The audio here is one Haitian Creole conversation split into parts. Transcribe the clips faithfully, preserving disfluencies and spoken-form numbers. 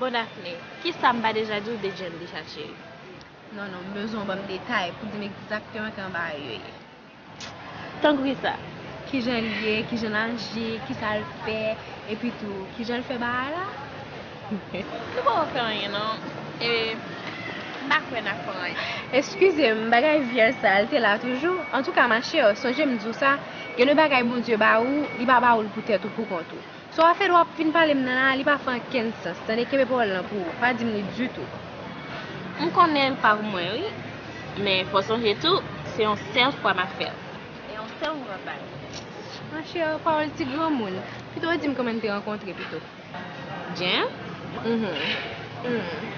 Daphné, kisa m pa deja di w de Jen Richard, cheri? Non, non, m bezwen w ban m detay pou di m egzakteman kòman bagay yo ye. Tankou kisa? Kijan l ye, kijan l aji, kisa l fè, epi tou, kijan l fè bagay la? Nou poko fè anyen, non. E, m pa kwè n ap fè anyen. Eskize m, bagay vyèj sa, l te la toujou? Antouka, ma chère, sonje m di w sa, gen de bagay Bondye ba ou, li pa ba ou l pou tèt ou, pou kont ou. So afè w ap vin pale m nan la, li pa fè ankenn sans. Tande, kenbe pawòl lan pou ou. Pa di m li ditou. M konnen l pa pou mwen, wi. Men fò sonje tou, se yon sèl fwa m ap fè l. E yon sèl fwa m ap bay. Ma chère, pawòl ti granmoun. Pito w di m kòman n te rankontre pito. Jen? Mhm. Mhm.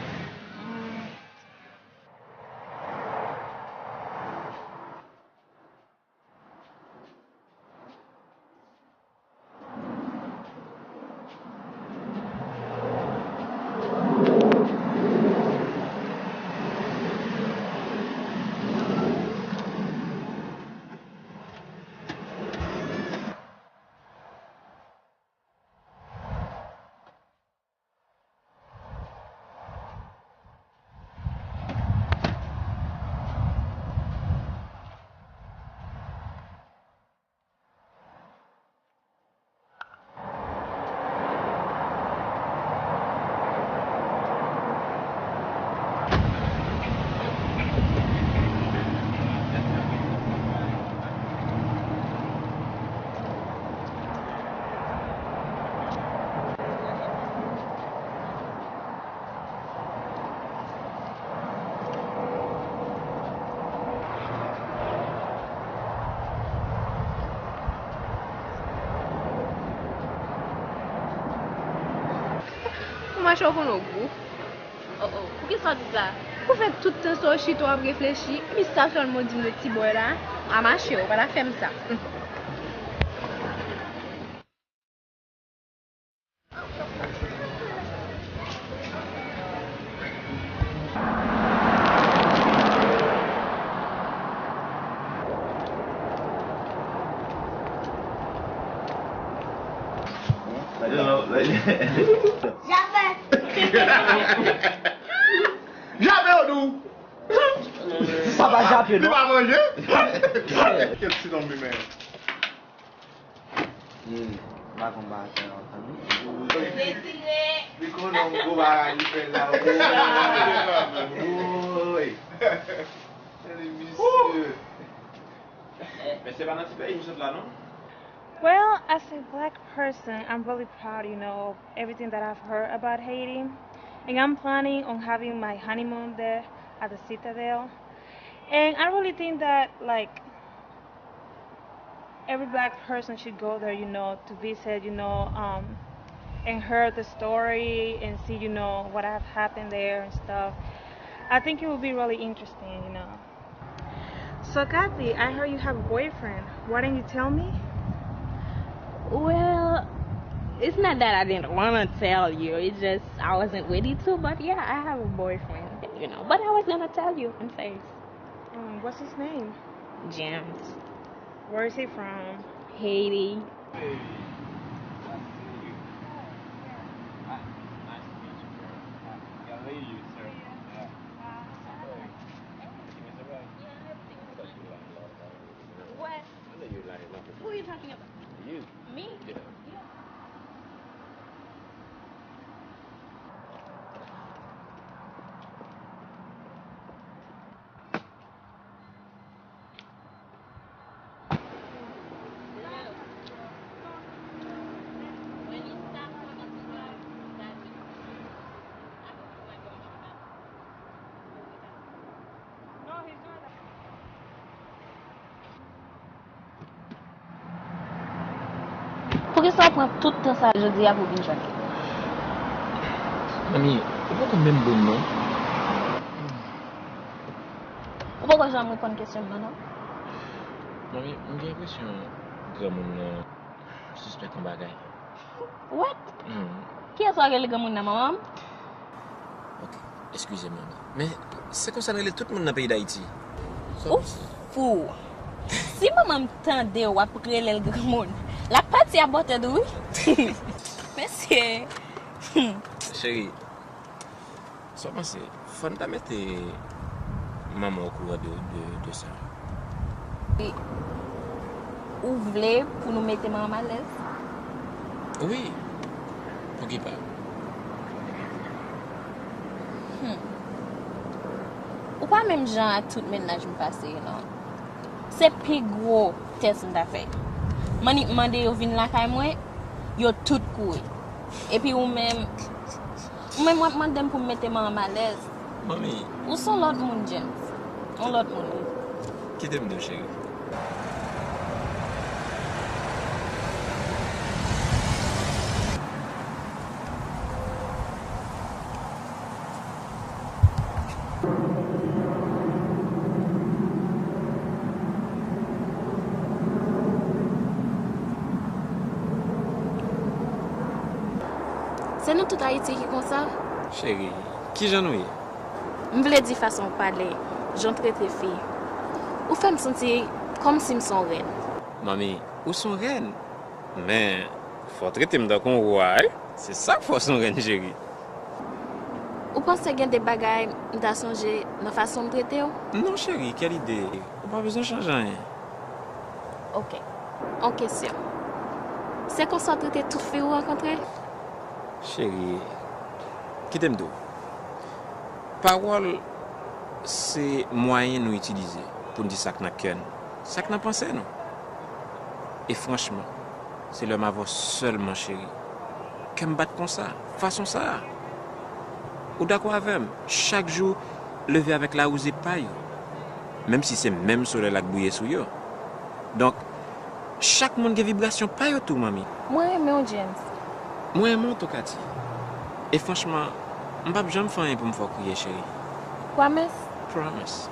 Ou mache w konn w gou. Oh, oh, poukisa w di sa? Ou fè tout tan sa w chita w ap reflechi, epi sa sèlman w di m de ti bòy la? A mache, ou pa ta fè m sa. Jape! Jape, yo di w! Sa pa jape, non. Li pa manje. Kel ti nonm li menm. Ye, m pa konn bagay sa yo tann wi. Li konnen yon gwo bagay li fè la wi. Woy. Tande misye. Men se pa nan ti peyi m sot la non. Well, as a black person, I'm really proud, you know, of everything that I've heard about Haiti. And I'm planning on having my honeymoon there at the Citadel. And I really think that, like, every black person should go there, you know, to visit, you know, um, and hear the story and see, you know, what have happened there and stuff. I think it would be really interesting, you know. So, Kathy, I heard you have a boyfriend. Why didn't you tell me? Well, it's not that I didn't want to tell you. It's just I wasn't ready to. But yeah, I have a boyfriend, you know. But I was gonna tell you. I'm serious. Um, what's his name? James. Where is he from? Haiti. Hey, nice to meet you. Nice, nice to meet you, girl. Yeah, later, sir. Yeah. It's alright. Everything is alright. Yeah, everything is fine. I thought you were lying a lot about it. What? I know you were lying a lot. Who are you talking about? You. Me? Yeah. Yeah. Poukisa w pran tout tan sa jodi a pou w vin jwenn li? Manmi, ou poko menm bon non. Ou poko janm reponn kesyon m nan non. Manmi, m gen enpresyon granmoun nan sispèk yon bagay. What? Hmm. Kiyès w ap rele granmoun nan, manman m? Ok, eskize m, manmi. Men, se konsa n rele tout moun nan peyi Dayiti. Ou fou. Si manman m tande w ap rele l granmoun, l ap pati a bòtèd ou, wi. Mesye. Cheri, Sa w panse? Fò n ta mete manman okouran de, de, de sa. E ou vle pou nou mete manman alèz? Wi. Poukisa pa? Hmm. Ou pa menm jan ak tout mennaj m pase yo, non. Se pi gwo tès m ta fè. M annik mande yo vin lakay mwen, yo tout kouri. Epi ou menm, ou menm w ap mande m pou m mete manman m alèz. Manmi. Ou se yon lòt moun, James. Yon lòt moun, wi. Kite m di w, cheri. Se nou tout Ayiti ki konsa? Cheri, kijan nou ye? M vle di fason w pale, jan w trete fi. Ou fè m santi kòmsi m se yon rèn. Manmi, ou se yon rèn. Men, fò w trete m tankou yon wa, wi. Se sa k fè w se yon rèn, cheri. Ou panse gen de bagay m ta chanje nan fason m trete w? Non, cheri, kèl ide. Ou pa bezwen chanje anyen. Ok. Yon kesyon. Se konsa w trete tout fi ou rankontre? Cheri, kite m di w. Pawòl se mwayen nou itilize pou n di sa k nan kè n, sa k nan panse nou. E franchman, se lè m avè w sèlman, cheri, kè m bat konsa, fason sa a. Ou dakò avè m, chak jou leve avèk lawouze pa yo, menm si se menm solèy la k briye sou yo. Donk, chak moun gen vibrasyon pa yo tou, manmi. Mwen renmen w, James. Mwen renmen w tou, Cathy. E franchman, m p ap janm fè anyen pou m fè w kriye, cheri. Promise? Promise.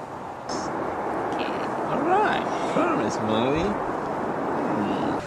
Ok. Alright. Promise, manmi. Hmm.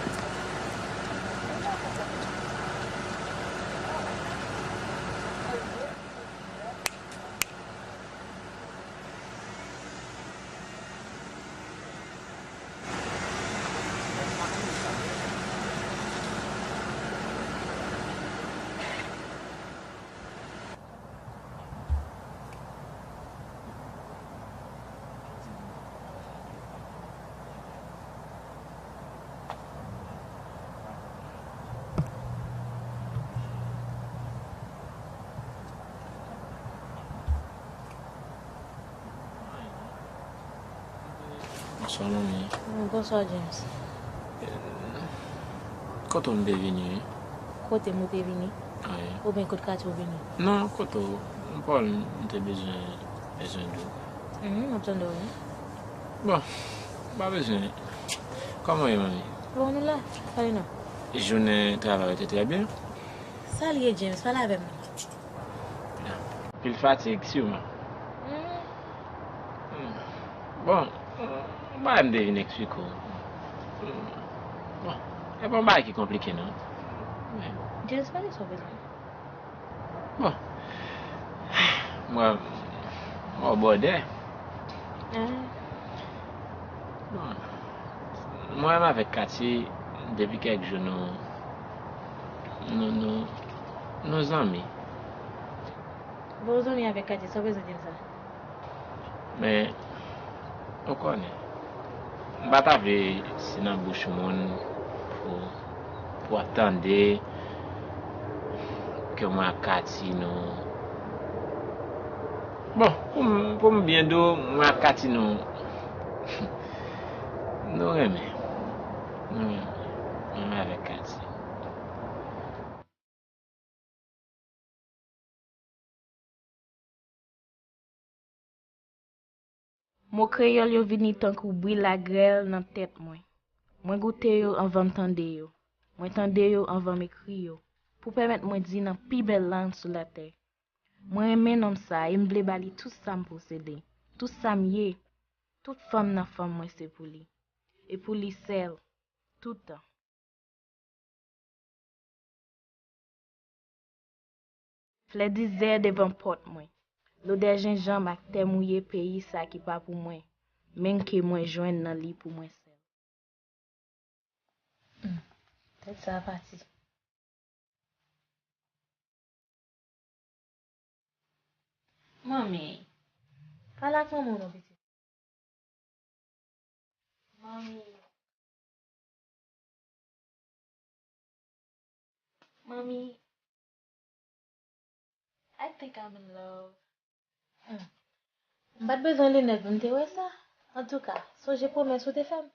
Bonswa, manmi. Bonswa, James. Kote w m te vini? Kote m ou te vini? Wi. Oubyen kot katye w vini? Non, kote w, m Paul, m te bezwen, bezwen di w. Mhm, m ap tande w, wi. Bon, pa bezwen. Kòman w ye, manmi? Bon, nou la. Pale non. Jounen travay te trè byen. Sa l ye, James? Pale avè m. Pil fatig, siman. Hmm. Hmm. Bon, m pa m te vin eksplike w. Hmm. Bon, e pa yon bagay ki konplike, non. Men, James, pale sa w bezwen. Bon. Mwen, mwen bòdè. Ah. Bon. Mwen menm avèk Cathy, depi kèk jou, nou, nou, nou, nou zanmi. Bon, w zanmi avèk Cathy, sa w bezwen di m sa? Men, ou konnen, m pa ta vle si nan bouch moun pou, pou ap tande ke mwen ak Cathy nou, bon, pou m, pou m byen di w, mwen ak Cathy nou, nou renmen. Nou renmen. Mwen menm avèk Cathy. Mo kreyòl yo vini tankou bri lagrèl nan tèt mwen. Mwen goute yo anvan m tande yo. Mwen tande yo anvan m ekri yo, pou pèmèt mwen di nan pi bèl lang sou latè. Mwen renmen nonm sa e m vle ba li tout sa m posede, tout sa m ye. Tout fanm nan fanm mwen se pou li. E pou li sèl, toutan. Flè dizè devan pòt mwen. Lodè jenjanm ak tè mouye peyi sa ki pa pou mwen, men ke mwen jwenn nan li pou mwen sèl. Hmm. Tèt sa a pati. Manmi. Pale ak manman w non, pitit. Manmi. Manmi. I think I'm in love. Hmm. M pa t bezwen linèt pou m te wè sa. Antouka, sonje pwomès ou te fè m.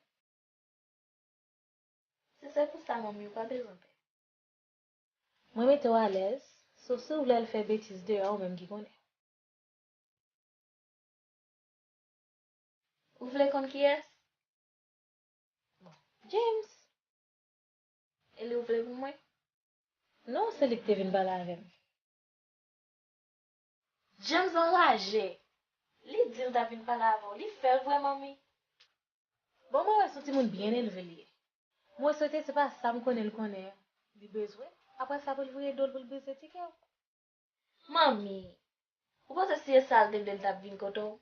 Si se pou sa, manmi, ou pa bezwen pè. Mwen mete w alèz, sof si w vle al fè betiz deyò, ou menm ki konnen. Ou vle konn kiyès? Bon, James. E li ou vle pou mwen? Non, se li ki te vin pale avè m. James anraje. Li di l t ap vin pale avè w. Li fè l vre, manmi. Bon, mwen wè se yon timoun byen elve li ye. Mwen swete se pa sa m konnen l konnen li bezwen. Apre sa, pou l vire do l, pou l brize ti kè w. Manmi, ou panse si se sa l te vle, l t ap vin kote w?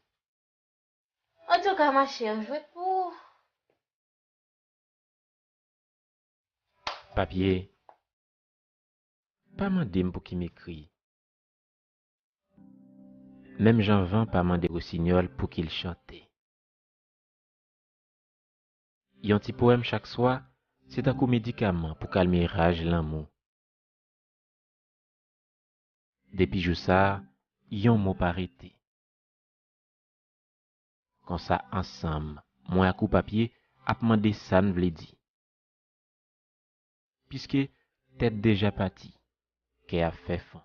Antouka, machè, m jwe pou ou. Papye, pa mande m pouki m ekri. Menm jan van pa mande wosinyòl pouki l chante. Yon ti powèm chak swa, se tankou medikaman pou kalme raj lanmou. Depi jou sa a, yon mo pa rete. Konsa ansanm, mwen ak ou Papye ap mande sa n vle di. Piske tèt deja pati, kè ap fè fon.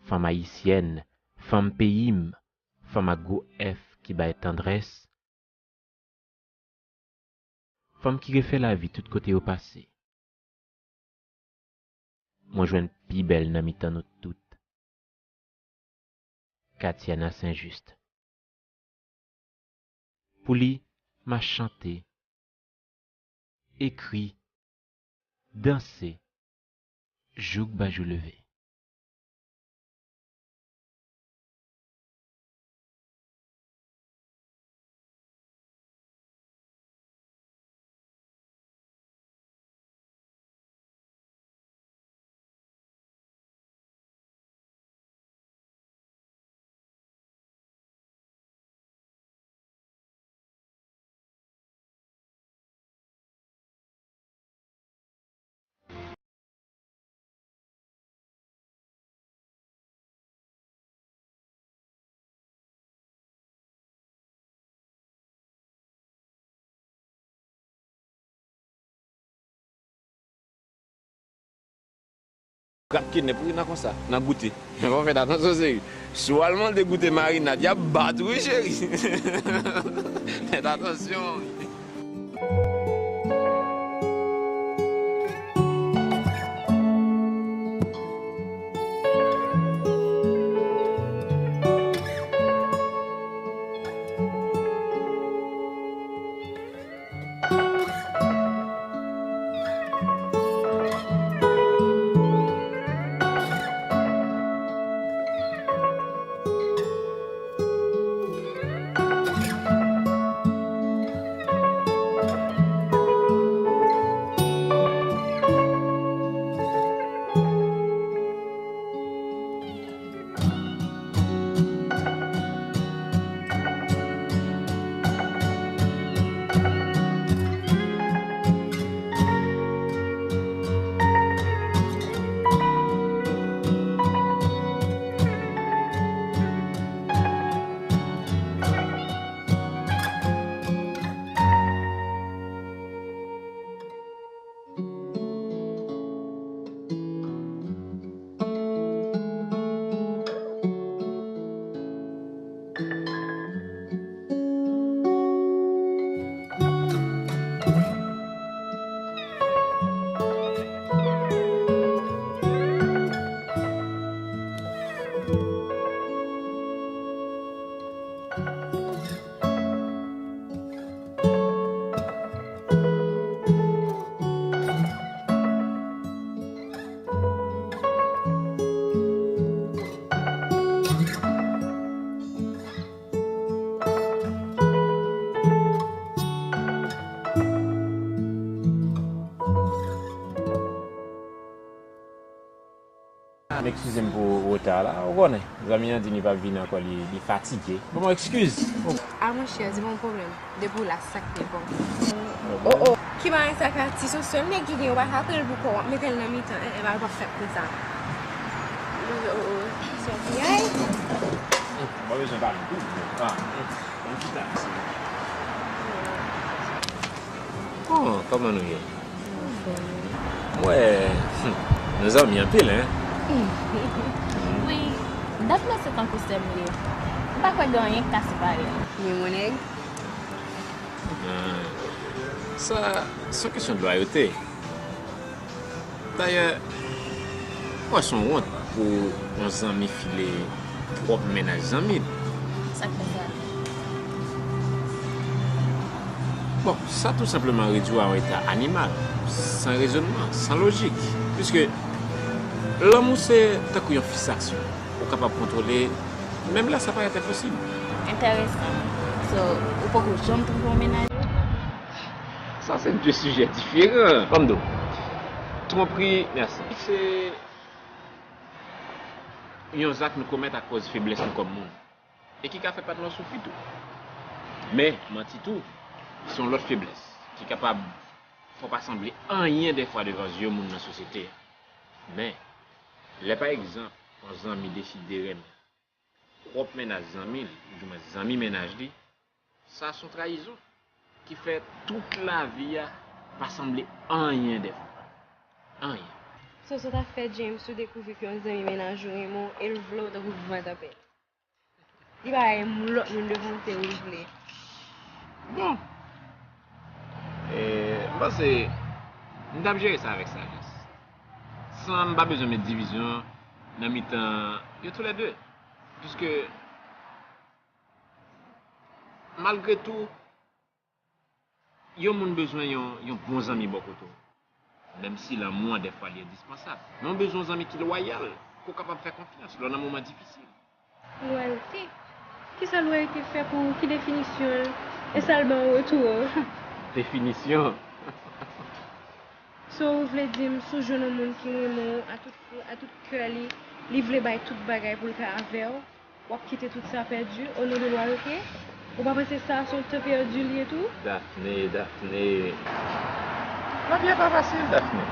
Fanm ayisyèn, fanm peyi m, fanm ak gwo F ki bay tandrès, fanm ki refè lavi tout kote yo pase. Mwen jwenn pi bèl nan mitan nou tout. Katiana Saint-Juste. Pou li, m a chante, ekri, danse, jouk ba jou leve. Rap kidnap wi nan konsa, nan goute. Men fò w fèt atansyon seri. Si w al mande goute marinad, y ap bat ou wi cheri. Fèt atansyon wi. Eskize m pou reta la, ou konnen. Zanmi an di li p ap vin ankò, li, li fatige. Ban mwen eskiz. A monchè, se pa yon pwoblèm. Depi w la, sa k pi enpòtan. O, o, ki bagay sa, Katy? Se yon sèl nèg ki gen, ou pa ka pran l pou kò w, w ap mete l nan mitan. En, en, bagay pa fèt konsa. O, o, o, se yon piyay. M pa bezwen pale tou. Ah, hmm. Bon, kòman nou ye? M wè, hmm, nou zanmi anpil, en? Wi, dat mwen se tankou sè m li ye. M pa kwè gen anyen k ka separe nou. Men mon nèg. Ah, sa, se yon kesyon de lwayote. Dayè, m wè se yon wont pou yon zanmi file twòp mennaj zanmi l. Sa k fè sa? Bon, sa tou senpleman redui w a yon eta animal, san rezònman, san lojik. Piske lanmou se tankou yon fisaksyon. Ou kapab kontwole, menm lè sa parèt enposib. Enteresan. So, ou poko janm twonpe yon mennaj ou? Sa se de sijè diferan. Ban m di w, twonpri, mèsi. Se yon zak nou komèt akoz feblès nou kòm moun. E ki ka fè patnè w soufri tou. Men, manti tou, se yon lòt feblès ki kapab fè w pa sanble anyen dèfwa devan zye moun nan sosyete a. Men, lè pa egzanp, yon zanmi deside renmen pwòp mennaj zanmi l, oudimwen zanmi mennaj li, sa se yon trayizon ki fè tout lavi a pa sanble anyen dèfwa. Anyen. So, sa w ta fè, James, si w dekouvri ke yon zanmi mennaj ou renmen w e l vle w tankou van tanpèt? Li pa gen lòt moun devan w, se ou l vle. Bon. E, m panse m t ap jere sa avèk sajès. San m pa bezwen met divizyon nan mitan yo toulède. Piske, malgre tou, yon moun bezwen yon, yon bon zanmi bò kote w. Menm si lanmou an dèfwa li endispansab. Men w bezwen yon zanmi ki lwayal, ke w kapab fè konfyans lè w nan moman difisil. Lwayalite? Kisa lwayalite fè pou ou? Ki definisyon l? E sa l ba w an retou an? Definisyon? So, ou vle di m, si w jwenn yon moun ki renmen w a tout, a tout kè li, li vle bay tout bagay pou l ka avè w, w ap kite tout sa pèdi, o non de lwayalite? Ou pa panse sa se yon tan pèdi li ye tou? Daphné, Daphné. Lavi a pa fasil, Daphné.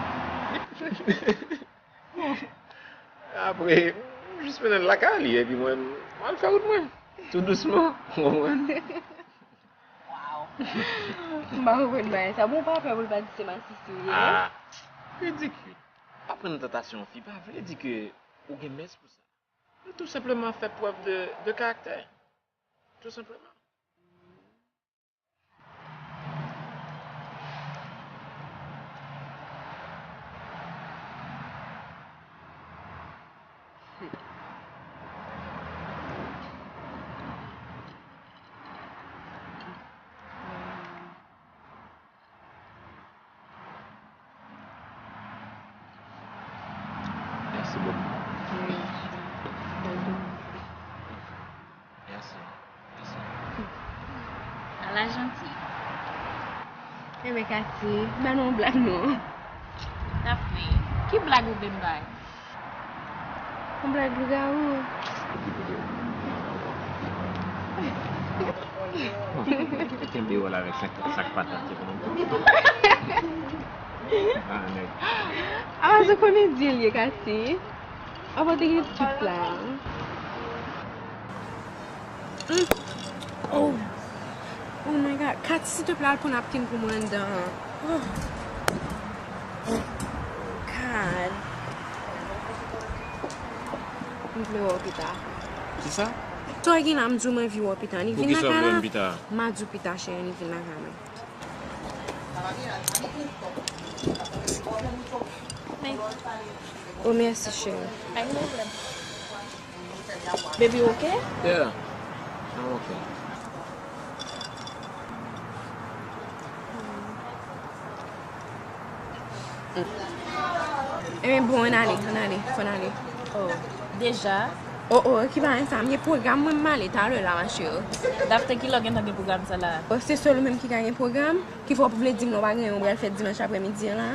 Bon. Apre, m jis mennen l lakay li, epi mwen, m al fè wout mwen. Tou dousman, w konprann? Waw. M pa konprann bagay sa. Bon, w pa pè pou l pa di se masisi w ye? Ah, ridikil. Pa pran nan tantasyon yon fi pa vle di ke ou gen mès pou sa. Tou senpleman fè prèv de, de karaktè. Tou senpleman. Mèsi bokou. Mèsi. Mèsi. Mèsi. Ala janti. Enben, Katy, ba nou yon blag non. Daphné, ki blag ou vle m bay? Yon blag lougawou. Kenbe w la avèk sak, sak patat yo. Ah, nèg. Ah, se komedyen l ye, Katy. Apa w te gen tout la? Mm. Oh. Oh my God. Katy, s'il te plaît, al pran napkin pou mwen anndan an. Oh. God. M vle wè w pita. Kisa? Sa w gen la, m di w m anvi wè w pita. Ann vin lakay la. Poukisa w vle m pita? M a di w pita, cheri, ann vin lakay mwen. Oh, mèsi, cheri. Pa gen pwoblèm. Baby, you okay? Yeah, I'm okay. Ebyen, bon, ann ale, ann ale, fò n ale. Oh, deja? Oh, oh, ki bagay sa? M gen pwogram, mwen, m ale talè la, ma chérie. Daphné, kilè w gentan gen pwogram sa la? Oh, se sèl ou menm ki ka gen pwogram? Ki fè w vle di m non w pa gen anyen w pral fè dimanch aprèmidi an la?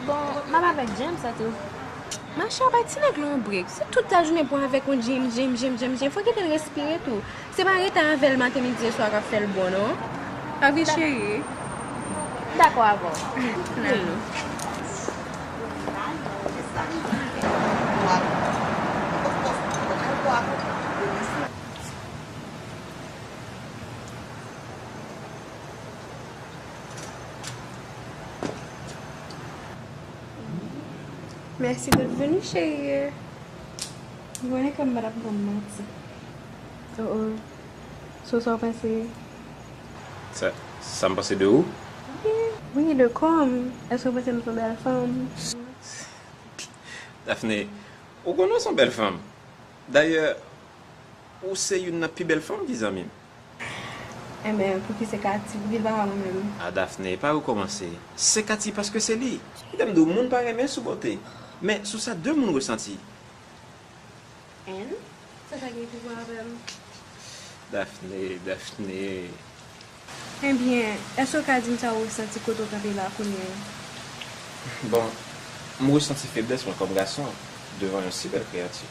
Bon, m ap avèk James, sa tou. Macha, bay ti nèg la yon brek. Si tout lajounen pou avèk yon James, James, James, James, James, fò kite l respire tou. Se pa rete avè l maten, midi e swa k ap fè l bon, non. Pa vre, cheri? M dakò avè w. N al non. Mèsi dèt veni, cheri. Ou konnen kòm m pa t ap ban m manti. Oh, oh. So, sa w panse? Sa, sa m panse de ou? Wi, wi, de kò m. Èske w panse m se yon bèl fanm? Daphné, ou konnen w se yon bèl fanm. Dayè, ou se youn nan pi bèl fanm ki zanmi m. Enben, pouki se Katy? Pouki l pa mwen menm? A, Daphné, pa rekòmanse. Se Katy paske se li. Kite m di w, moun pa renmen sou bote. Men sou sa de moun resanti. Ann? Sa sa gen pou wè avè m? Daphné, Daphné. Ebyen, èske w ka di m sa w resanti kote w kanpe la kounye a? Bon, m resanti feblès mwen kòm gason devan yon si bèl kreyati.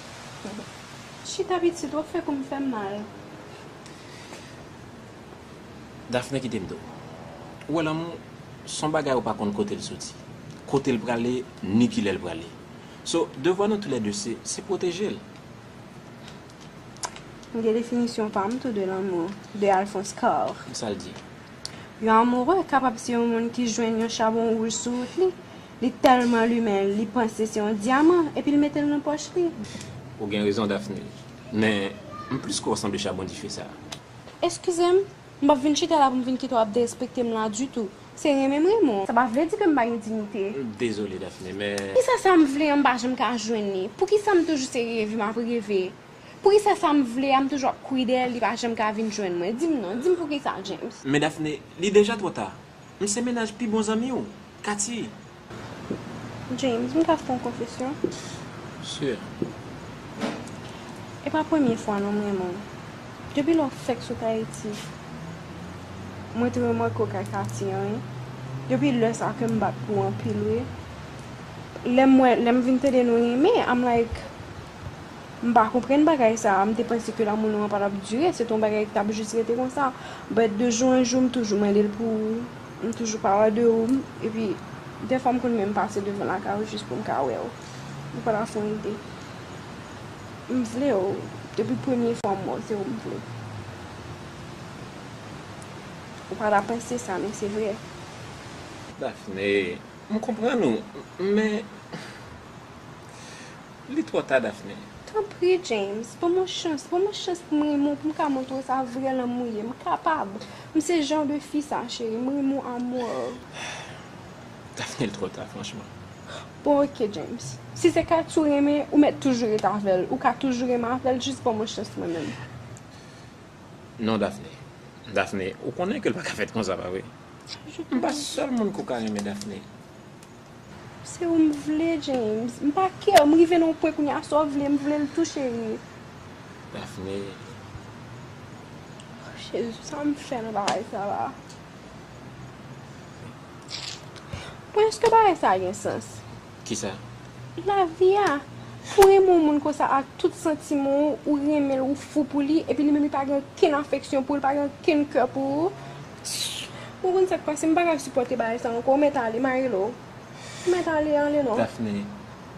Chita pitit, w ap fè kou m fè m mal. Daphné, kite m di w. Ou wè lanmou, se yon bagay ou pa konn kote l soti, kote l prale, ni kilè l prale. So, devwa nou toulède se, se pwoteje l. M gen definisyon pa m tou de lanmou, de Alphonse Karr. Sa l di? Yon amoureux kapab se yon moun ki jwenn yon chabon wouj sou wout li. Li tèlman limen l, li panse se yon dyaman, epi l mete l nan pòch li. Ou gen rezon, Daphné. Men, m plis kwè w sanble chabon dife sa a. Eskize m, m p ap vin chita la pou m vin kite w ap derespekte m la ditou. Se renmen m renmen w. Sa pa vle di ke m pa gen diyite. M dezole, Daphné, men. Kisa sa m vle an, m pa janm ka jwenn li? Poukisa m toujou se reve m ap reve? Poukisa sa m vle a, m toujou ap kouri dèyè l, li pa janm ka vin jwenn mwen? Di m non, di m poukisa, James. Men Daphné, li deja twò ta. M se mennaj pi bon zanmi w, Katy. James, m ka fè yon konfesyon? Sure. E pa premye fwa non m renmen w. Depi lè w fèk sot Ayiti, mwen te remake w kay Katy an, wi. Depi lè sa ke m bat pou w anpil, wi. Lè m wè, lè m vin tande nou renmen, I'm like, m pa konprann bagay sa a. M te panse ke lanmou nou an pa t ap dire, se te yon bagay ki t ap jis rete konsa. But de jou an jou, m toujou mande l pou ou. M toujou pale de ou. Epi, dèfwa m konn menm pase devan lakay ou jis pou m ka wè w. Ou pa ta fè yon ide. M vle w. Depi premye fwa m wè w, se ou m vle. Ou pa ta panse sa, men se vre. Daphné, m konprann ou, men li twò ta, Daphné. Tanpri, James, ban m yon chans, ban m yon chans pou m renmen w, pou m ka montre w sa vrè lanmou ye. M kapab. M se jan de fi sa, cheri. M renmen w amò. Daphné, l twò ta, franchman. Bon, oke, James. Si se Katy ou renmen, ou mèt toujou ret avè l. Ou ka toujou renmen avè l, jis ban m yon chans mwen menm. Non, Daphné. Daphné, ou konnen ke l pa ka fèt konsa, pa vre? M pa sèl moun ke w ka renmen, Daphné. Se ou m vle, James. M pa care. M rive nan yon pwen kounye a, sa w vle, m vle l tou, cheri. Daphné. Jezi, sa m fè nan bagay sa la? Bon, èske bagay sa a gen sans? Kisa? Lavi a. Pou renmen yon moun konsa ak tout santiman w, ou renmen l, ou fou pou li, epi li menm li pa gen okenn afeksyon pou ou, li pa gen okenn kè pou ou. Ou konn sa k pase, m pa ka sipòte bagay sa ankò, ou mèt ale, m a rele w. Ou mèt ale, ale non. Daphné.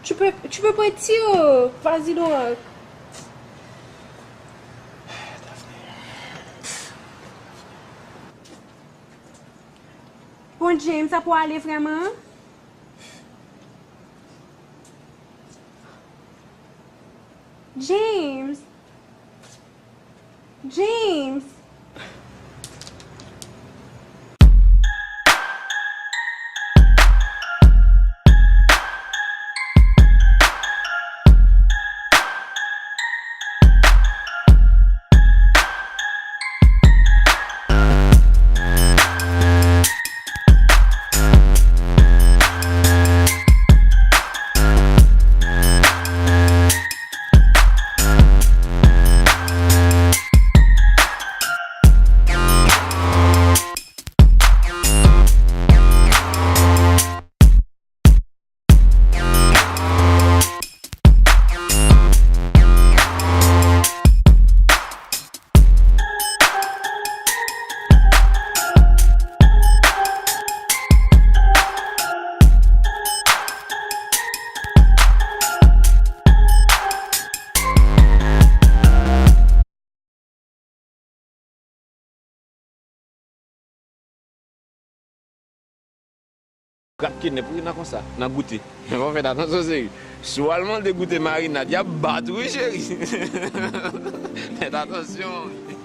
Tu peux, tu peux partir, vas-y donc. Daphné. Bon, James, sa pou ale vrèman? James! James! Gratke nen pou nan konsa, nan goute. Men fò w fè atansyon, cheri. Si w al mande goute marinad, y ap bat ou, wi, cheri. Fè atansyon, wi.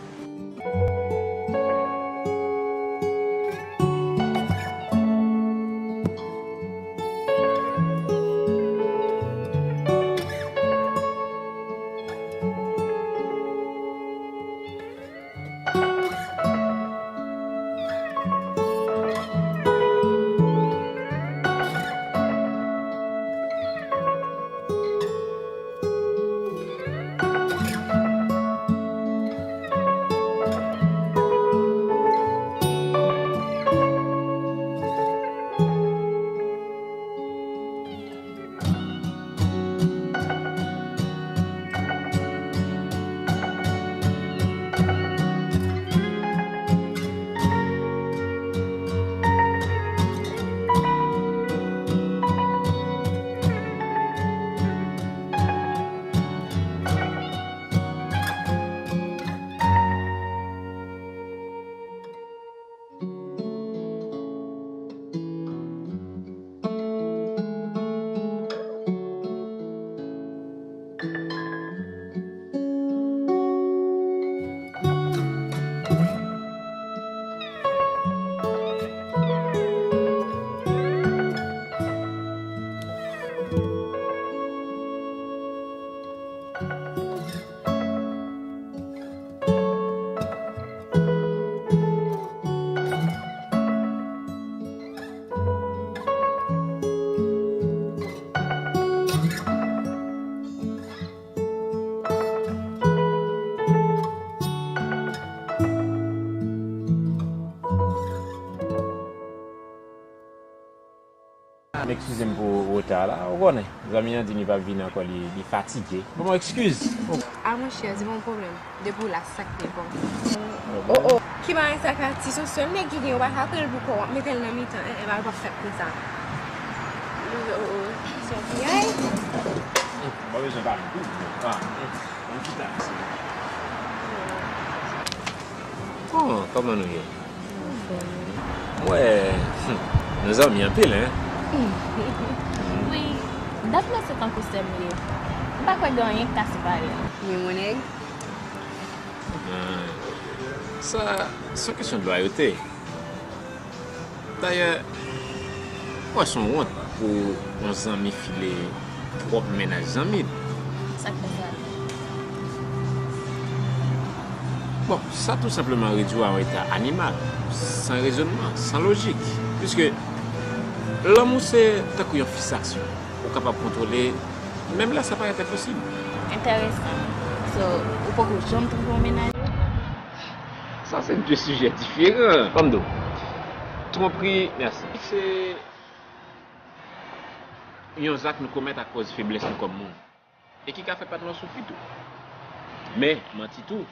M eskize m pou reta la, ou konnen. Zanmi an di li p ap vini ankò, li, li fatige. Ban m yon eskiz. A monchè, se pa yon pwoblèm. Depi w la, sa k te bon. Oh, oh. Ki bagay sa, Katy? Se yon sèl nèg ki gen, ou pa ka pran l pou kò w, w ap mete l nan mitan. Eh, eh, bagay p ap fèt konsa. Oh, oh. Se yon piyay. Mwen bezwen pale tou. Ah, mwen chita. Bon, kòman nou ye? M wè, hmm, nou zanmi anpil, en? Wi, dat mesye tankou sè m ye. M pa kwè gen anyen k ka separe nou. Men mon nèg. Ah, sa, se yon kesyon de lwayote. Dayè, m wè se yon wont pou yon zanmi file twòp mennaj zanmi l. Sa k fè sa? Bon, sa tou senpleman redui w a yon eta animal, san rezònman, san lojik. Piske lanmou se tankou yon fisaksyon. Ou kapab kontwole, menm lè sa parèt enposib. Enteresan. So, ou poko janm twonpe yon mennaj ou? Sa se de sijè diferan. Ban m di w, twonpri, mèsi. Se yon zak nou komèt akoz feblès nou kòm moun. E ki ka fè patnè w soufri tou. Men, manti tou,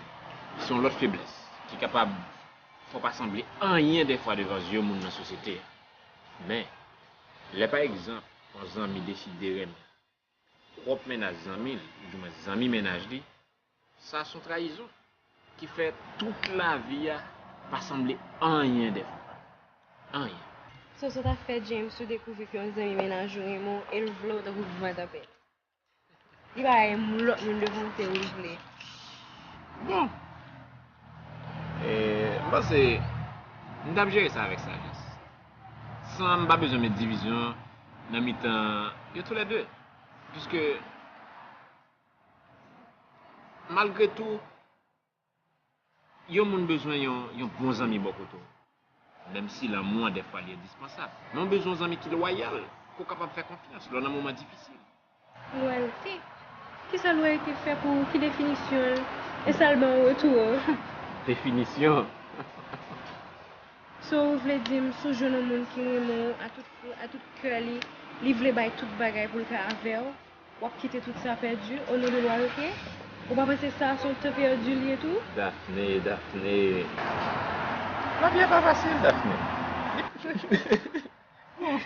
se yon lòt feblès ki kapab fè w pa sanble anyen dèfwa devan zye moun nan sosyete a. Men, lè pa egzanp, yon zanmi deside renmen pwòp mennaj zanmi l, oudimwen zanmi mennaj li, sa se yon trayizon ki fè tout lavi a pa sanble anyen dèfwa. Anyen. So, sa w ta fè, James, si w dekouvri ke yon zanmi mennaj ou renmen w e l vle w tankou van tanpèt? Li pa gen lòt moun devan w ke ou vle. Bon. E, m panse m t ap jere sa avèk sajès. San m pa bezwen met divizyon nan mitan yo toulède. Piske, malgre tou, yon moun bezwen yon, yon bon zanmi bò kote w. Menm si lanmou an dèfwa li endispansab. Men w bezwen yon zanmi ki lwayal, ke w kapab fè konfyans lè w nan moman difisil. Lwayalite? Kisa lwayalite fè pou ou? Ki definisyon l? E sa l ba w an retou an? Definisyon? So, ou vle di m, si w jwenn yon moun ki renmen w a tout, a tout kè li, li vle bay tout bagay pou l ka avè w, w ap kite tout sa pèdi, o non de lwayalite? Ou pa panse sa se yon tan pèdi li ye tou? Daphné, Daphné. Lavi a pa fasil, Daphné. Bon,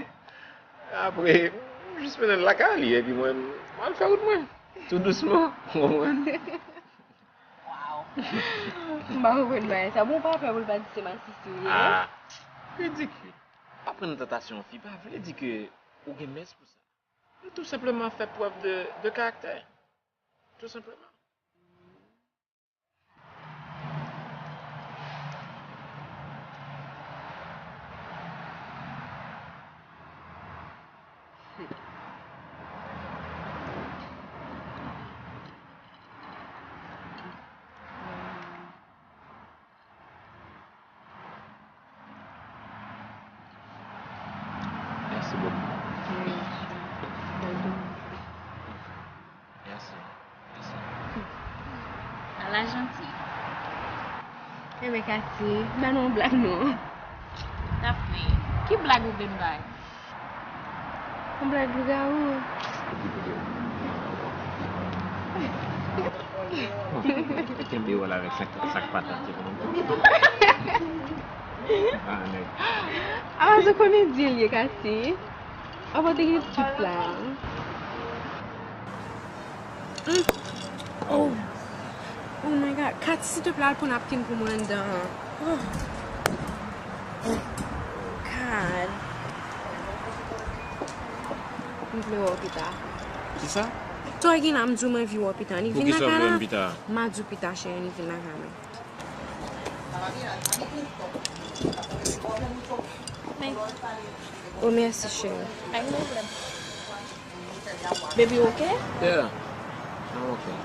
apre, m jis mennen l lakay li, epi mwen, m al fè wout mwen. Tou dousman, w konprann? Waw. M pa konprann bagay sa. Bon, w pa pè pou l pa di se masisi w ye, non? Ah, ridikil. Pa pran nan tantasyon, fi, pa vle di ke ou gen mès pou sa. Tou senpleman fè prèv de, de karaktè. Tou senpleman. Mèsi bokou. Mèsi. Mèsi. Mèsi. Ala janti. Enben, Katy, ba nou yon blag non. Daphné, ki blag ou vle m bay? Yon blag lougawou. Kenbe w la avèk sa k, sa k patat yo. Ah, nèg. Apa se komedyen l ye, Katy? Apa w te gen tout la? Mm. Oh. Oh my God. Katy, silteplè, al pran napkin pou mwen anndan an. Oh. God. M vle wè w pita. Kisa? Sa w gen la, m di w m anvi wè w pita. Ann vin lakay la. Poukisa w vle m pita? M a di w pita, cheri, ann vin lakay mwen. Oh, mèsi, cheri. Pa gen pwoblèm. Baby, you okay? Yeah, I'm okay.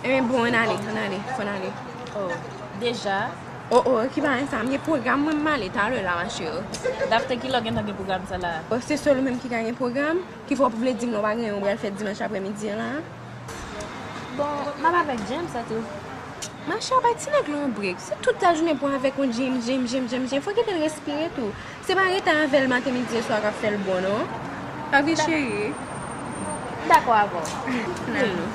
Ebyen, bon, ann ale, ann ale, fò n ale. Oh, deja? Oh, oh, ki bagay sa? M gen pwogram, mwen, m ale talè la, ma chérie. Daphné, kilè w gentan gen pwogram sa la? Oh, se sèl ou menm ki ka gen pwogram? Ki fè w vle di m lè w pa gen yon pral fè dimanch aprèmidi an la? Bon, m ap avèk James, se tou. Machè, bay ti nèg la yon brek. Se tout lajounen pou avèk yon James, James, James, James, James. Fò kite l respire tou. Se pa rete avè l maten, midi e swa k ap fè l bon, non. Pa vre, cheri? M dakò avè w. N al non.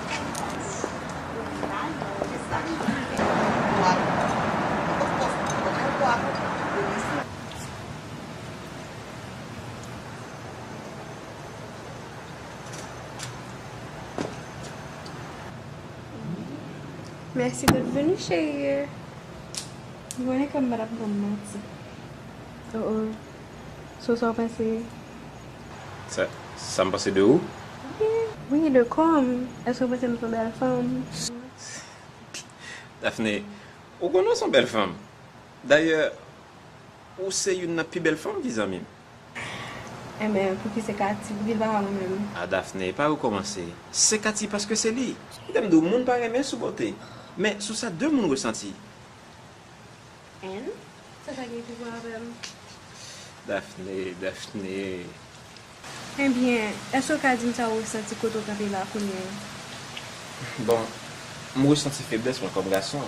Mèsi d'être venu, cheri. Ou konnen kòm m pa t ap ban m manti. Oh, oh. So, sa w panse? Sa, sa m panse de ou? Wi, wi, de kò m. Èske w panse m se yon bèl fanm? Daphné, ou konnen w se yon bèl fanm. Dayè, ou se youn nan pi bèl fanm ki zanmi m. Enben, pouki se Katy? Pouki l pa mwen menm? A, Daphné, pa rekòmanse. Se Katy paske se li. Kite m di w, moun pa renmen sou bote. Men sou sa de moun resanti. Ann? Sa, sa gen pou wè avè m? Daphné, Daphné. Ebyen, èske w ka di m sa w resanti kote w kanpe la kounye a? Bon, m resanti feblès mwen kòm gason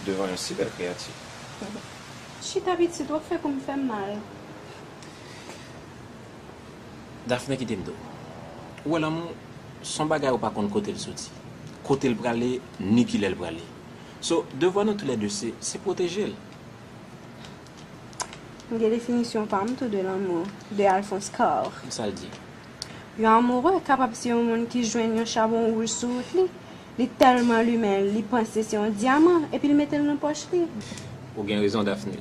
devan yon si bèl kreyati. Chita pitit, w ap fè kou m fè m mal. Daphné, kite m di w. Ou wè lanmou, se yon bagay ou pa konn kote l soti, kote l prale, ni kilè l prale. So, devwa nou toulède se, se pwoteje l. M gen definisyon pa m tou de lanmou, de Alphonse Karr. Sa l di? Yon amoureux kapab se yon moun ki jwenn yon chabon wouj sou wout li. Li tèlman limen l, li panse se yon dyaman, epi l mete l nan pòch li. Ou gen rezon, Daphné.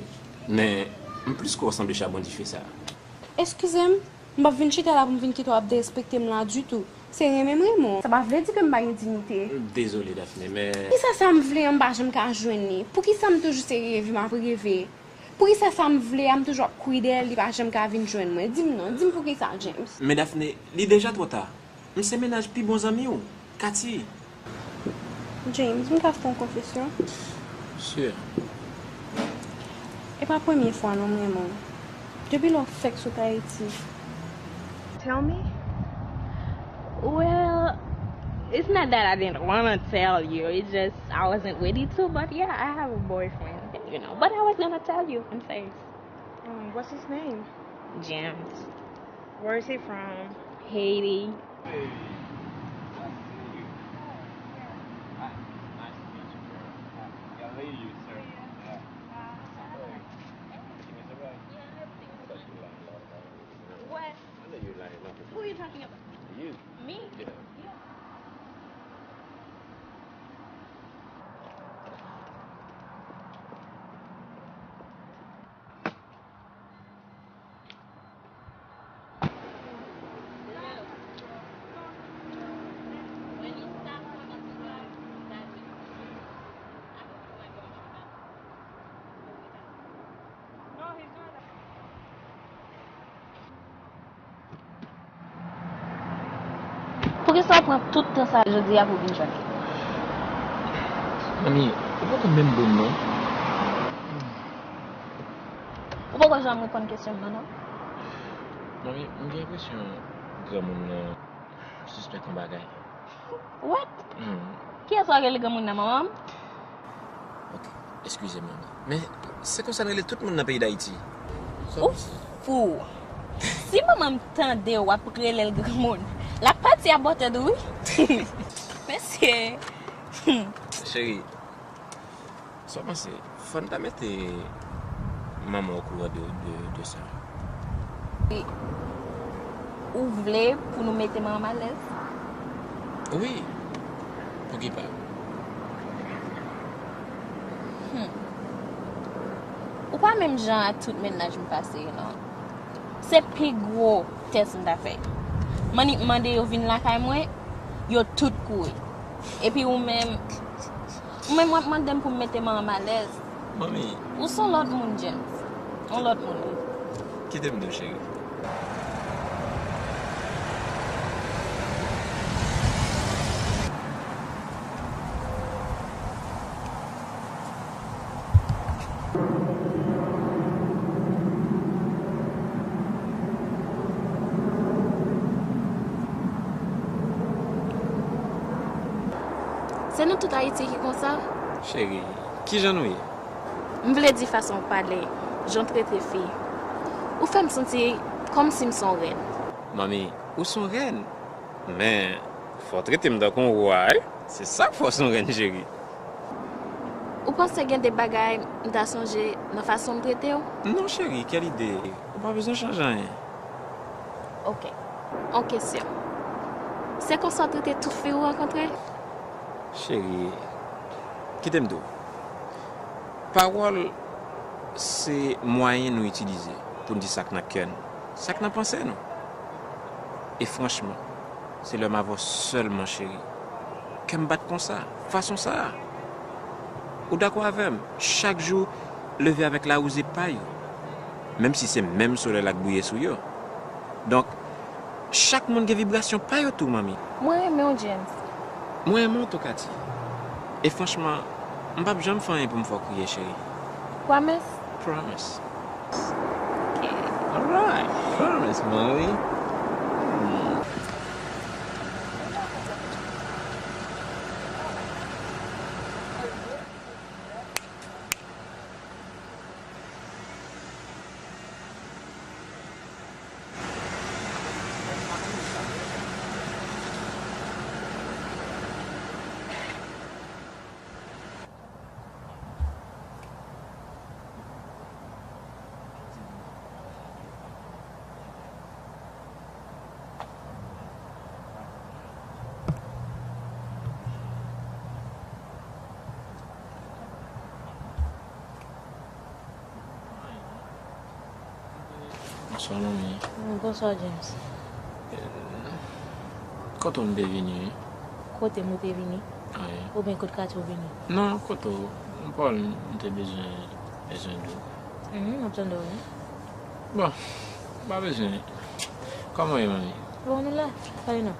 Men, m plis kwè w sanble chabon dife sa a. Eskize m, m p ap vin chita la pou m vin kite w ap derespekte m la ditou. Se renmen m renmen w. Sa pa vle di ke m pa gen diyite. Dezole, Daphné, men... Poukisa sa m vle an m pa janm ka jwenn li? Poukisa m toujou se reve m ap reve? Poukisa sa m vle a m toujou ap kouri dèyè l, li pa janm ka vin jwenn mwen? Di m non, di m poukisa, James. Men Daphné, li deja twò ta. M se mennaj pi bon zanmi w, Katy. James, m ka fè w yon konfesyon? Sure. E pa premye fwa non m renmen w. Depi lè w fèk sot Ayiti. Tell me. Well, it's not that I didn't wanna tell you. It's just I wasn't ready to. But yeah, I have a boyfriend, you know. But I was gonna tell you. I'm serious. Um, what's his name? James. Where is he from? Haiti. Hey, nice to meet you. Nice, nice to meet you, girl. Yeah, yeah, later you, sir. Yeah. Everything is alright. Yeah, everything is fine. What? I know you lying, nothing. Who are you talking about? You. Me? Yeah. Yeah. Poukisa w pran tout tan sa jodi a pou w vin jwenn li? Manmi, ou poko menm bon non. Ou poko janm reponn kesyon m nan, non. Manmi, m gen enpresyon granmoun nan sispèk yon bagay. What? Hmm. Kiyès w ap rele granmoun nan, manman m? Ok, eskize m, manmi. Men, se konsa n rele tout moun nan peyi Dayiti. Ou fou. Si manman m tande w ap rele l granmoun, l ap pati a bò tèt ou, wi. Mesye. Cheri, sa w panse? Fò n ta mete manman okouran de, de, de sa. Ou vle pou nou mete manman m alèz? Wi. Poukisa pa? Hmm. Ou pa menm jan a tout mennaj m pase yo, non. Se pi gwo tès m ta fè. M annik mande yo vin lakay mwen, yo tout kouri. Epi ou menm, ou menm w ap mande m pou m mete manman m alèz. Manmi. Ou se yon lòt moun, James. Yon lòt moun, wi. Kite m di w, cheri. Se nou tout Ayiti ki konsa? Cheri, kijan nou ye? M vle di fason w pale, jan w trete fi. Ou fè m santi kòmsi m se yon rèn. Manmi, ou se yon rèn. Men, fò w trete m tankou yon wa, wi. Se sa k fè w se yon rèn, cheri. Ou panse gen de bagay m ta chanje nan fason m trete w? Non, cheri, kèl ide. Ou pa bezwen chanje anyen. Ok. Yon kesyon. Se konsa w trete tout fi ou rankontre? Cheri, kite m di w. Pawòl se mwayen nou itilize pou n di sa k nan kè n, sa k nan panse nou. E franchman, se lè m avè w sèlman, cheri, kè m bat konsa, fason sa a. Ou dakò avè m, chak jou leve avèk lawouze pa yo, menm si se menm solèy la k briye sou yo. Donk, chak moun gen vibrasyon pa yo tou, manmi. Mwen renmen w, James. Mwen renmen w tou, Cathy. E franchman, m p ap janm fè anyen pou m fè w kriye, cheri. Promise? Promise. Ok. Alright. Promise, manmi. Hmm. Bonswa, manmi. Mm, bonswa, James. Eh, kote w m te vini, wi? Kote m ou te vini? Wi. Oubyen kot katye w vini? Non, kote w, Paul, m te bezwen, bezwen di w. Mm, m ap tande w, wi. Bon, pa bezwen. Kòman w ye, manmi? Bon, nou la. Pale non.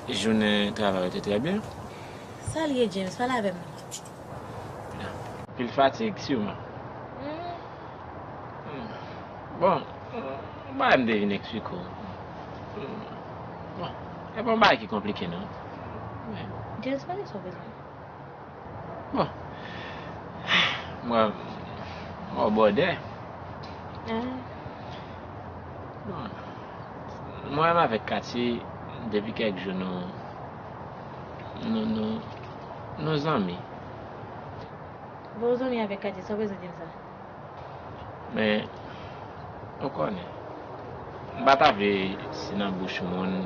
Jounen travay ou te trè byen? Sa l ye, James? Pale avè m. Anpil fatig, siman. Hmm. Hmm. Bon, yon bagay m te vin eksplike w. Hmm. Bon, e pa yon bagay ki konplike, non. Men James, pale sa w bezwen. Bon. Mwen, mwen bòdè. Ah. Bon. Mwen menm avèk Cathy, depi kèk jou, nou, nou, nou, nou zanmi. Bon, w zanmi avèk Cathy, sa w bezwen di m sa? Men, ou konnen, m pa ta vle se nan bouch moun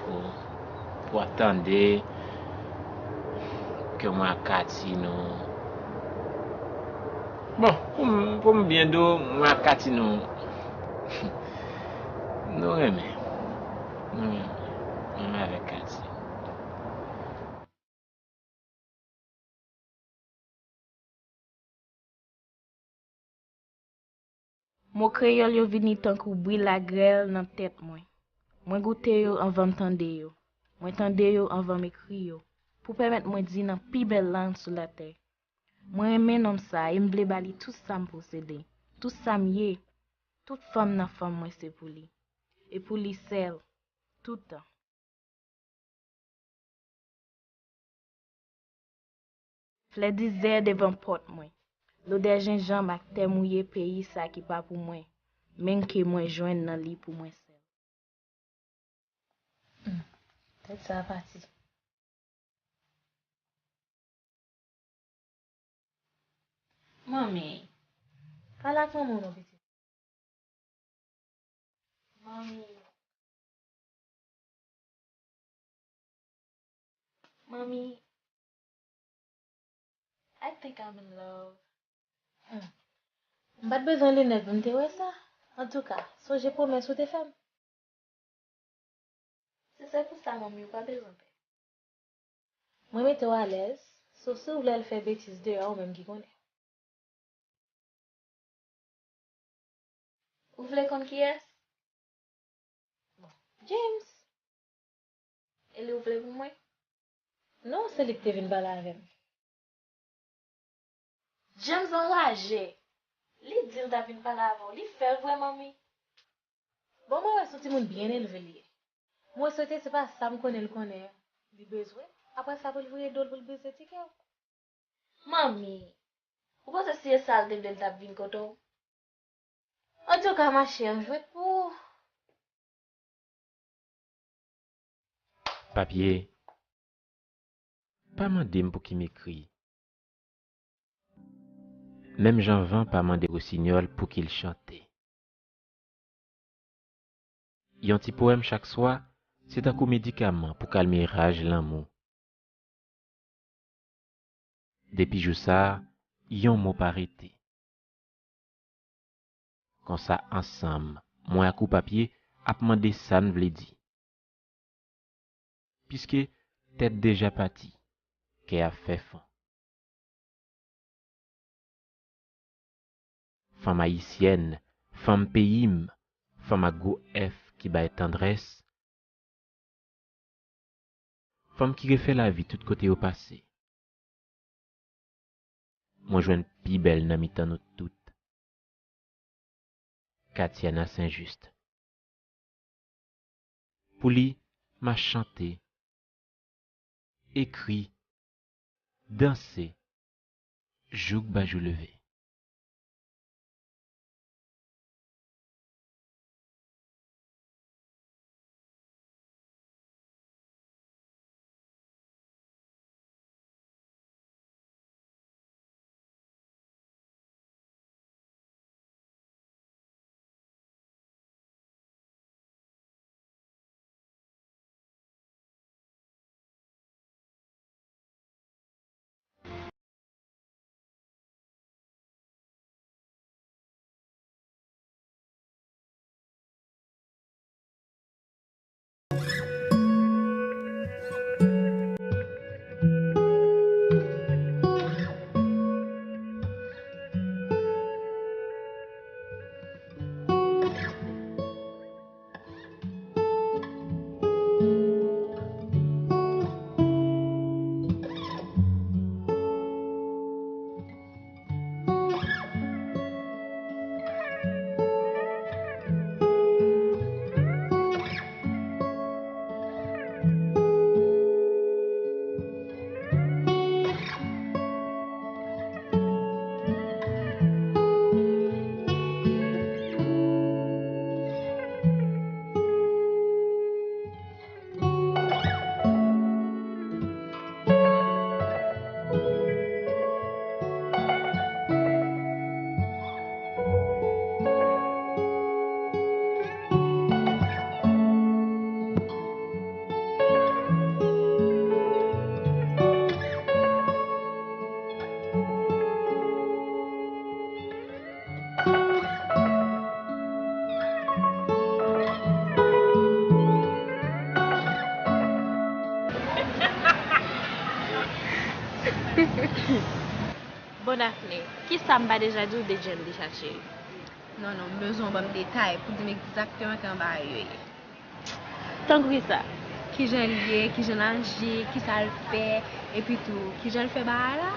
pou, pou w ap tande ke mwen ak Cathy nou, bon, pou m, pou m byen di w, mwen ak Cathy nou, nou renmen. Nou renmen. Mwen menm avèk Cathy. Mo kreyòl yo vini tankou bri lagrèl nan tèt mwen. Mwen goute yo anvan m tande yo. Mwen tande yo anvan m ekri yo, pou pèmèt mwen di nan pi bèl lang sou latè. Mwen renmen nonm sa a e m vle ba li tout sa m posede, tout sa m ye, tout fanm nan fanm mwen se pou li. E pou li sèl, toutan. Flè dezè devan pòt mwen. Lodè jenjanm ak tè mouye peyi sa ki pa pou mwen, men ke mwen jwenn nan li pou mwen sèl. Hmm. Tèt sa a pati. Manmi, pale ak manman w non, pitit. Manmi. Manmi. I think I'm in love. Hmm. M pa t bezwen linèt pou m te wè sa. Antouka, sonje pwomès ou te fè m. Si se pou sa, manmi, ou pa bezwen pè. Mwen mete w alèz, so si w vle al fè betiz deyò, ou menm ki konnen. Ou vle konn kiyès? Bon, James. E li ou vle pou mwen? Non, se li ki te vin pale avè m. James anraje. Li di l t ap vin pale avè w. Li fè l vre, manmi. Bon, mwen wè se yon timoun byen elve li ye. Mwen swete se pa sa m konnen l konnen li bezwen. Apre sa, pou l vire do l, pou l brize ti kè w. Manmi, ou panse si se sa l te vle, l t ap vin kote w? Antouka, machè, m jwenn pou ou. Papye, pa mande m pou ki m ekri. Menm jan van pa mande wosinyòl pou ki l chante. Yon ti powèm chak swa, se tankou medikaman pou kalme raj lanmou. Depi jou sa a, yon mo pa rete. Konsa, ansanm, mwen ak ou, Papye, ap mande sa n vle di. Piske tèt deja pati, kè ap fè fon. Fanm ayisyèn, fanm peyi m, fanm ak gwo F ki bay tandrès, fanm ki refè lavi tout kote yo pase. Mwen jwenn pi bèl nan mitan nou tout. Katiana Saint-Juste. Pou li, m a chante, ekri, danse, jouk ba jou leve. Bon, Daphné, kisa m pa deja di w de Jen Richard, cheri? Non, non, m bezwen w ban m detay pou di m egzakteman kòman bagay yo ye. Tankou kisa? Kijan l ye, kijan l aji, kisa l fè, epi tou, kijan l fè bagay la?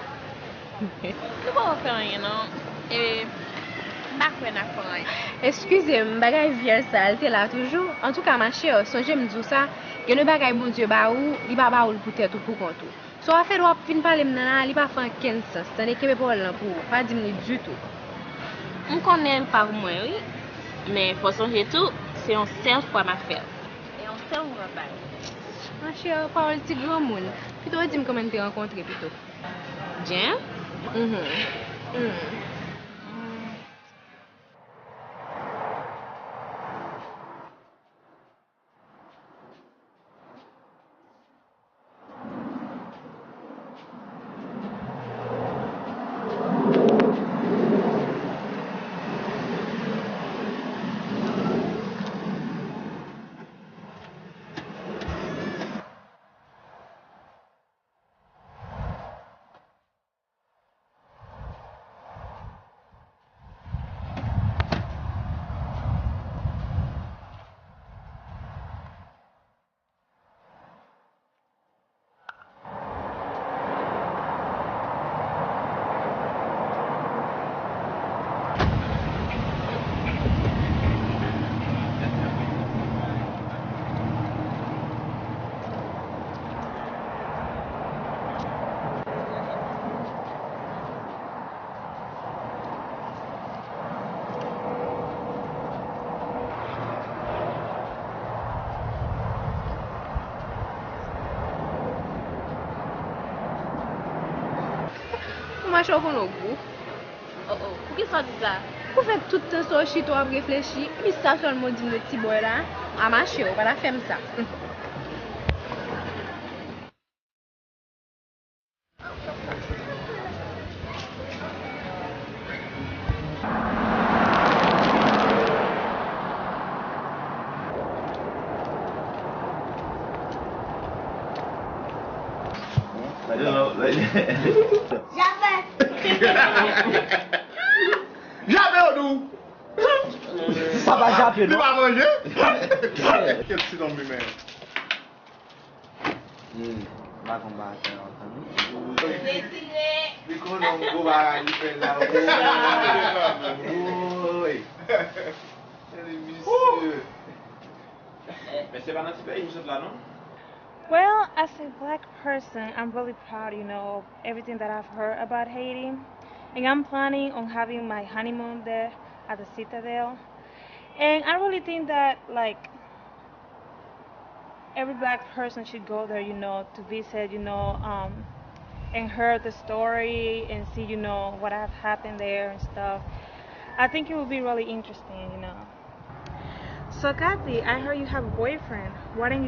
Nou poko fè anyen non. E m pa kwè n ap fè anyen. Eskize m, bagay vyèj sa, l te la toujou? Antouka, ma chère, sonje m di w sa, gen de bagay Bondye ba ou, li pa ba ou l pou tèt ou, pou kont ou. So, afè w ap vin pale m nan la, li pa fè ankenn sans. Tande, kenbe pawòl lan pou ou. Pa di m li ditou. M konnen l pa pou mwen, wi. Men fò sonje tou, se yon sèl fwa m ap fè l. E yon sèl fwa m ap bay. Ma chère, pawòl ti granmoun. Pito w di m kòman n te rankontre pito. Jen? Mhm. Mhm. Ou mache w konn ou gou. Oh, oh. Poukisa w di sa? Ou fè tout tan sa w chita w ap reflechi, epi sa sèlman w di m de ti bòy la? A mache, ou pa ta fè m sa. Jape! Jape, Odou! Sa pa jape, non? Li pa manje? Kèl ti nonm li menm. Hmm, m pa konn pa fè antann wi. Li konnen yon gwo bagay li fè la, woy. Tande misye. Men se pa nan ti peyi m sot la, non? Well, as a black person, I'm really proud, you know, of everything that I've heard about Haiti. And I'm planning on having my honeymoon there at the Citadel. And I really think that, like, every black person should go there, you know, to visit, you know, um, and hear the story and see, you know, what have happened there and stuff. I think it would be really interesting, you know. So, Kathy, I heard you have a boyfriend. Why didn't you